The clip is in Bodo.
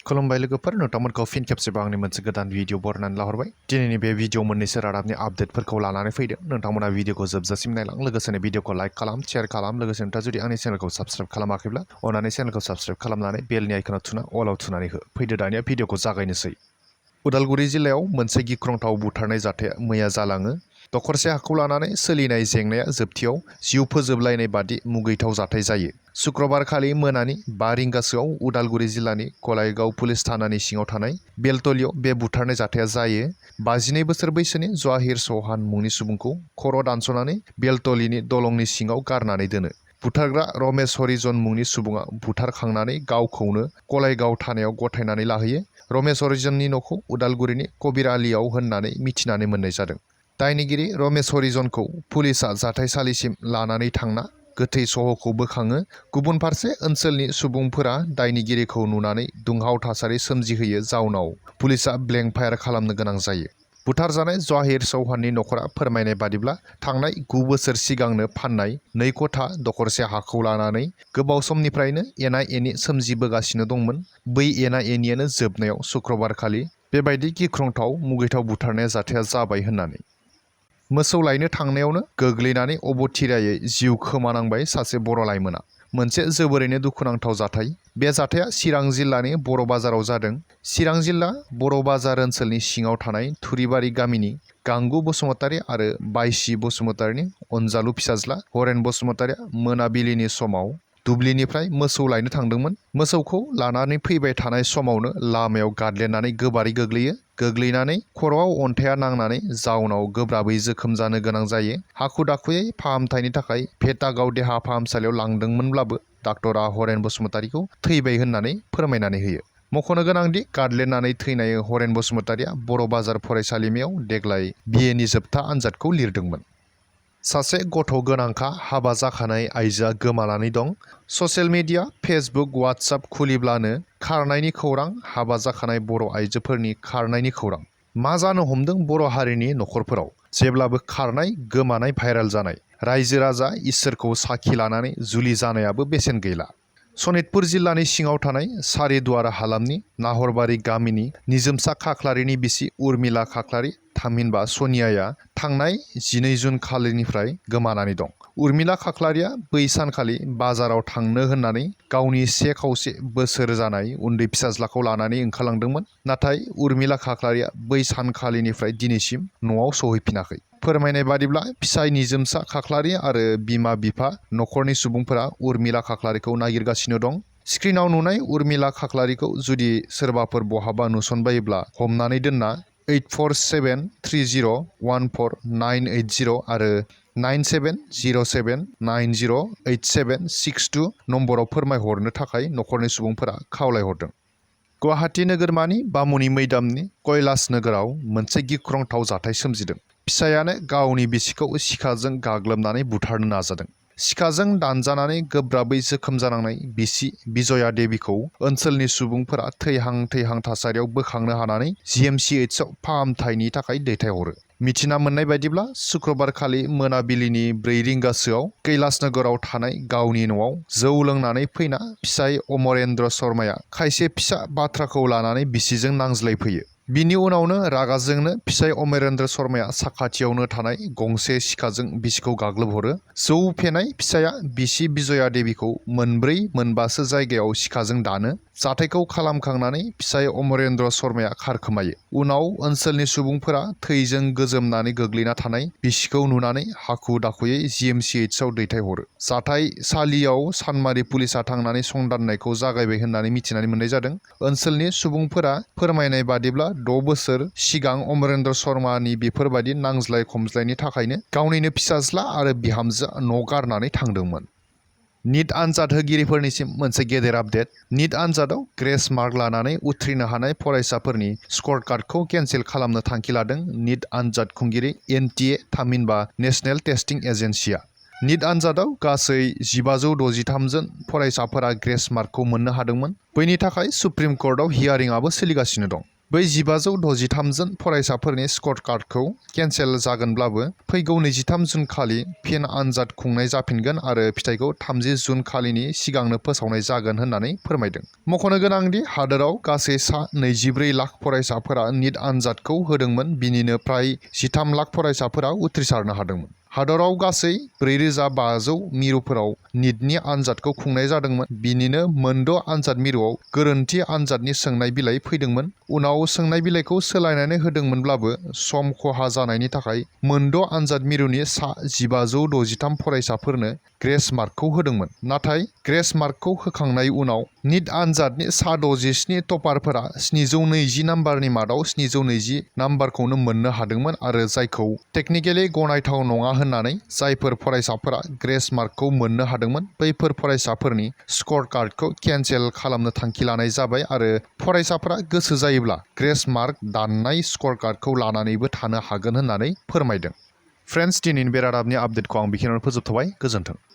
खुलुमबाय लोगोफोर नोंथांमोनखौ फिन खेबसेबाव आंनि मोनसे गोदान भिडिअ बरनायनानै लाहरबाय। दिनैनि बे भिडिअ मोननैसो रादाबनि आपडेटफोरखौ लानानै फैदों। नोंथांमोना भिडिअखौ जोबजासिम नायलां, लोगोसेनो भिडिअखौ लाइक खालाम, शेयार खालाम। लोगोसे नोंथाङा जुदि आंनि चेनेलखौ साबस्क्राइब खालामाखैब्ला अन्नानै चेनेलखौ साबस्क्राइब खालामनानै बेलनि आइकनाव थुना अलाव थुनानै हो। फैदो दानिया भिडिअखौ जागायनोसै। उदालगुरि जिल्लायाव मोनसे गिख्रंथाव बुथारनाय जाथाया मैया जालाङो। दखरसे हाखौ लानानै सोलिनाय जेंनाया जोबथियाव जिउ फोजोबलायनाय बादि मुगैथाव जाथाय जायो। शुक्रबारखालि मोनानि 5 रिंगासोआव उदालगुरि जिल्लानि गलायगाव पुलिस थानानि सिङाव थानाय बेलतलियाव बे बुथारनाय जाथाया जायो। 52 बोसोर बैसोनि जवाहिर चौहान मुंनि सुबुंखौ खर' दानस'नानै बेलतलिनि दलंनि सिङाव गारनानै दोनो। बुथारग्रा रमेश हरिजन मुंनि सुबुङा बुथारखांनानै गावखौनो गलायगाव थानायाव गथायनानै लाहैयो। रमेश हरिजननि न'खौ उदालगुरिनि कबिर आलियाव होननानै मिथिनानै मोननाय जादों। दायनिगिरि रमेश हरिजनखौ पुलिसआ जाथायसालिसिम लानानै थांना गोथै सह'खौ बोखाङो। गुबुन फारसे ओनसोलनि सुबुंफोरा दायनिगिरिखौ नुनानै दुंहाव थासारि सोमजिहोयो, जाउनाव पुलिसआ ब्लेंक फायार खालामनो गोनां जायो। बुथारजानाय जवाहिर चौहाननि न'खरा फोरमायनाय बादिब्ला थांनाय 9 बोसोर सिगांनो फाननाय 2 खथा दखरसे हाखौ लानानै गोबाव समनिफ्रायनो एना एनि सोमजिबोगासिनो दंमोन। बै एना एनियानो जोबनायाव शुक्रबारखालि बेबायदि गिख्रंथाव मुगैथाव बुथारनाय जाथाया जाबाय होननानै। मोसौ लायनो थांनायावनो गोग्लैनानै अबथिरायै जिउ खोमानांबाय सासे बर' लाइमोना। मोनसे जोबोरैनो दुखुनांथाव जाथाय। बे जाथाया चिरां जिल्लानि बर' बाजाराव जादों। चिरां जिल्ला बर' बाजार ओनसोलनि सिङाव थानाय थुरिबारि गामिनि गांगु बसुमतारी आरो बायसि बसुमतारीनि अनजालु फिसाज्ला हरेन बसुमतारीया मोनाबिलिनि समाव दुब्लिनिफ्राय मोसौ लायनो थांदोंमोन। मोसौखौ लानानै फैबाय थानाय समावनो लामायाव गादलेनानै गोबारै गोग्लैयो। गोग्लैनानै खर'आव अन्थाइया नांनानै जाउनाव गोब्राबै जोखोम जानो गोनां जायो। हाखु दाखुयै फाहामथायनि थाखाय भेटागाव देहा फाहामसालियाव लांदोंमोनब्लाबो डाक्टरा हरेन बसुमतारीखौ थैबाय होननानै फोरमायनानै होयो। मख'नो गोनांदि गादलेनानै थैनाय हरेन बसुमतारीया बर' बाजार फरायसालिमायाव देग्लाय BA नि जोबथा आनजादखौ लिरदोंमोन। सासे गथ' गोनांखा हाबा जाखानाय आइजोआ गोमानानै दं। ससियेल मिडिया फेसबुक वाट्सएप खुलिब्लानो खारनायनि खौरां, हाबा जाखानाय बर' आइजोफोरनि खारनायनि खौरां। मा जानो हमदों बर' हारिनि न'खरफोराव? जेब्लाबो खारनाय, गोमानाय, भाइरेल जानाय। रायजो राजा इसोरखौ साखि लानानै जुलि जानायाबो बेसेन गैला। सनितपुर जिल्लानि सिङाव थानाय सारिदुवार हालामनि नाहरबारि गामिनि निजोमसा खाख्लारिनि बिसि उर्मिला खाख्लारि थामहिनबा सनियाया थांनाय 12 जुन खालिनिफ्राय गोमानानै दं। उर्मिला खाख्लारिया बै सानखालि बाजाराव थांनो होननानै गावनि 1 खावसे बोसोर जानाय उन्दै फिसाज्लाखौ लानानै ओंखारलांदोंमोन। नाथाय उर्मिला खाख्लारिया बै सानखालिनिफ्राय दिनैसिम न'आव सौहैफिनाखै। फोरमायनाय बादिब्ला फिसाय निजोमसा खाख्लारि आरो बिमा बिफा न'खरनि सुबुंफोरा उर्मिला खाख्लारिखौ नागिरगासिनो दं। स्क्रिनाव नुनाय उर्मिला खाख्लारिखौ जुदि सोरबाफोर बहाबा नुसनबायोब्ला हमनानै दोनना 8473014980 आरो 9707908762 नम्बराव फोरमायहरनो थाखाय न'खरनि सुबुंफोरा खावलायहरदों। गुवाहाटी नोगोरमानि बामुनि मैदामनि कैलास नोगोराव मोनसे गिख्रंथाव जाथाय सोमजिदों। फिसायानो गावनि बिसिखौ सिखाजों गाग्लोबनानै बुथारनो नाजादों। सिखाजों दानजानानै गोब्राबै जोखोम जानांनाय बिसि बिजया देबिखौ ओनसोलनि सुबुंफोरा थैहां थासारियाव बोखांनो हानानै GMCHआव फाहामथायनि थाखाय दैथायहरो। मिथिना मोननाय बायदिब्ला शुक्रबारखालि मोनाबिलिनि 4 रिंगासोआव कैलास नोगोराव थानाय गावनि न'आव जौ लोंनानै फैना फिसाय अमरेन्द्र शर्माया खायसे फिसा बाथ्राखौ लानानै बिसिजों नांज्लायफैयो। बिनि उनावनो रागाजोंनो फिसाय अमरेन्द्र शर्माया साखाथियावनो थानाय गंसे सिखाजों बिसिखौ गाग्लोबहरो। जौ फेनाय फिसाया बिसि बिजया देबिखौ 4-5सो जायगायाव सिखाजों दानो। जाथायखौ खालामखांनानै फिसाय अमरेन्द्र शर्माया खारखोमायो। उनाव ओनसोलनि सुबुंफोरा थैजों गोजोमनानै गोग्लैना थानाय बिसिखौ नुनानै हाखु दाखुयै GMCHआव दैथायहरो। जाथायसालियाव सानमारि पुलिसआ थांनानै संदाननायखौ जागायबाय होननानै मिथिनानै मोननाय जादों। ओनसोलनि सुबुंफोरा फोरमायनाय बादिब्ला 6 बोसोर सिगां अमरेन्द्र शर्मानि बेफोरबायदि नांज्लाय खमज्लायनि थाखायनो गावनिनो फिसाज्ला आरो बिहामजोआ न' गारनानै थांदोंमोन। नीट आनजाद होगिरिफोरनिसिम मोनसे गेदेर आपडेट। नीट आनजादाव ग्रेस मार्क लानानै उथ्रिनो हानाय फरायसाफोरनि स्कर कार्डखौ केन्सेल खालामनो थांखि लादों नीट आनजाद खुंगिरि NTA थामहिनबा नेशनेल टेस्टिं एजेन्सिआ। नीट आनजादाव गासै 1563 जन फरायसाफोरा ग्रेस मार्कखौ मोननो हादोंमोन। बैनि थाखाय सुप्रिम कर्टआव हियारिंआबो सोलिगासिनो दं। बै 1563 जन फरायसाफोरनि स्क'र कार्डखौ केन्सेल जागोनब्लाबो फैगौ 23 जुन खालि फिन आनजाद खुंनाय जाफिनगोन आरो फिथायखौ 30 जुन खालिनि सिगांनो फोसावनाय जागोन होननानै फोरमायदों। मख'नो गोनांदि हादोराव गासै सा 24 लाख फरायसाफोरा निट आनजादखौ होदोंमोन, बिनिनो फ्राय 13 लाख फरायसाफोरा उथ्रिसारनो हादोंमोन। हादराव गासै 4500 मिरुफोराव निटनि आनजादखौ खुंनाय जादोंमोन, बिनिनो मोनद' आनजाद मिरुआव गोरोन्थि आनजादनि सोंनाय बिलाइ फैदोंमोन। उनाव सोंनाय बिलाइखौ सोलायनानै होदोंमोनब्लाबो सम खहा जानायनि थाखाय मोनद' आनजाद मिरुनि सा 1563 फरायसाफोरनो ग्रेस मार्कखौ होदोंमोन। नाथाय ग्रेस मार्कखौ होखांनाय उनाव निट आनजादनि सा 67 टपारफोरा 720 नाम्बारनि मादाव 720 नाम्बारखौनो मोननो हादोंमोन आरो जायखौ टेकनिकेलि गनायथाव नङा होननानै जायफोर फरायसाफोरा ग्रेस मार्कखौ मोननो हादोंमोन बैफोर फरायसाफोरनि स्क'र कार्डखौ केन्सेल खालामनो थांखि लानाय जाबाय आरो फरायसाफोरा गोसो जायोब्ला ग्रेस मार्क दाननाय स्क'र कार्डखौ लानानैबो थानो हागोन होननानै फोरमायदों। फ्रेन्ड्स, दिनैनि बे रादाबनि आपडेटखौ आं बेखिनियावनो फोजोबथ'बाय। गोजोन्थों।